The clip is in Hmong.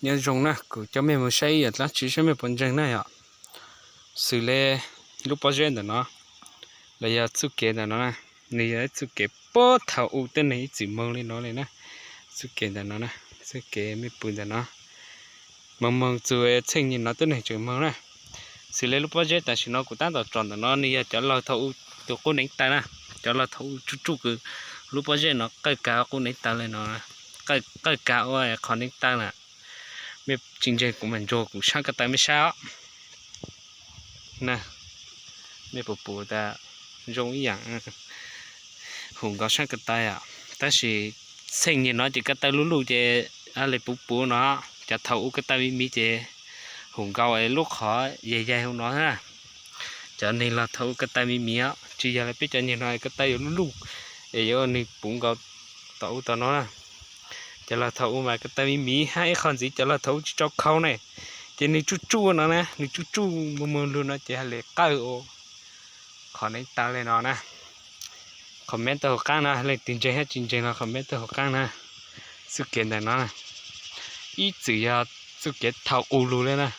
Nyob zoo na, kuv coj mej mus saib ib yam dlaab tsi saib mej puas ntseeg na yom. Xws le lub pob zeb ntawm no, los yog txuj kev ntawm no na, nws yog ib txuj kev puag thaum u tuab neeg ib txwm moog le no le na. Txuj kev ntawm no na, txuj kev mej pum ntawm no, moog moog txug txheej niaj no tuab neeg tseem moog na. Xws le lub pob zeb tam sim no kuv taab tom tsom ntawm no nws yog cov lawg thaum u tus qub neev taw na. Cov lawg thaum u tsuj tsuj kws lub pob zeb no qawj kag qub neev taw le no, qawj kag ua qhov neev taw na. Mej tsis ntseeg kuv mas ntsuag kuv saab ko taw mej saib os. Na, mej puas pum tas zoo ib yaam, huv nkaus saab ko taw os. Tab sis txheej niaj no ces ko taw luj luj ces le puv puv no, cov thaum u ko taw miv miv ces huv nkaus es lub qhov yaig yaig huv no na. Cov neeg lawg thaum u ko taw miv miv os, tsis yog le peb cov niaj no ko taw yuav luj luj es yuav ua nws puv nkaus tom u tom no na. Cov lawg thaum u mas ko taw miv miv hab ib qho ntxiv cov lawg thaum u tsis tau khau ne, ces nws tsuj tsuj no na, nws tsuj tsuj muag muag lug no ces hab le qawj ua qhov neev taw le no na. Comment tau huv qaab na, leej twg ntseeg hab tsis ntseeg los comment tau huv qaab na. Txuj kev ntawm no na, ib txwm yog txuj kev thaum u lug le na.